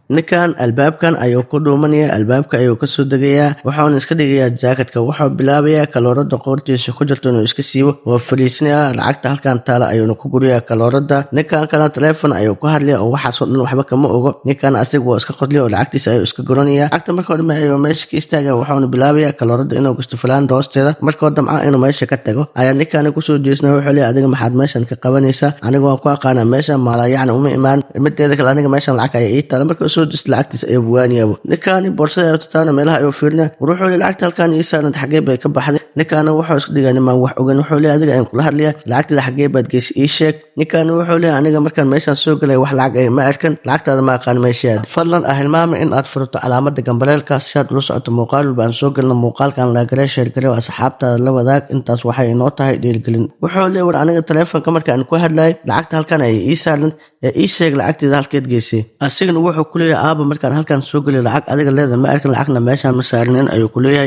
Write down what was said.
Ninkan albaabkan ayuu ku dhuumanaya, albaabka ayuu kasoo degayaa, wuxuuna iska dhigayaa jaakatka. Wuxuu bilaabayaa kaloorada qoortiisa ku jirto inuu iska siibo. Waa fariisinayaa, lacagta halkan taala ayuuna ku guriyaa kaloorada. Ninkan kalena teleefon ayuu ku hadlaya oo waxaasoo dhan waxba kama ogo. Ninkan asiga waa iska qodliya oo lacagtiisa ayuu iska guranaya. Lacagta marka hore ayuu meesha ka istaagaya, wuxuuna bilaabaya kaloorada inuu gasto falaanda hoosteeda. Markoo damca inuu meesha ka tago ayaa ninkan kusoo jeesnaya. Wuxuu leeyahay, "Adiga maxaad meeshan ka qabanaysaa? Aniga waan ku aqaanaa, meeshan maalayacni uma imaan. Mideeda kale, aniga meeshan lacag ayaa ii taala." Marka soo jeesta, lacagtiisa ayuu buwaaniyaba. Ninkaani boorsada ayuu tataana, meelaha ayuu fiirinaya. War, wuxuu leeyahay, "Lacagta halkan ii saaran xagee bay ka baxday?" Ninkaana wuxuu iska dhigaa nimaan wax ogan. Wuxuu leeyahay, "Adiga ayaan kula hadlaya, lacagteeda xagee baad geysay? Ii sheeg." Ninkaani wuxuu leeyahay, "Aniga markaan meeshaan soo galay wax lacag ay ma arkan, lacagtaada ma aqaan meeshaad." Fadlan ah hilmaama in aad furato calaamada gambaleelka si aad ula socoto muuqaal walba aan soo gelino. Muuqaalkan like garee, share garee oo asxaabtaada la wadaag. Intaas waxay inoo tahay dhiirigelin. Wuxuu leeyahay, "War, aniga teleefonka markaan ku hadlayay lacagta halkan ayay ii saaran ee ii sheeg lacagteeda halkeed geysay." Asigana wuxuu ku leeyahay, "Aaba, markaan halkan soo gelay lacag adiga leeda ma arkan, lacagna meeshaan ma saarinin," ayuu ku leeyahay.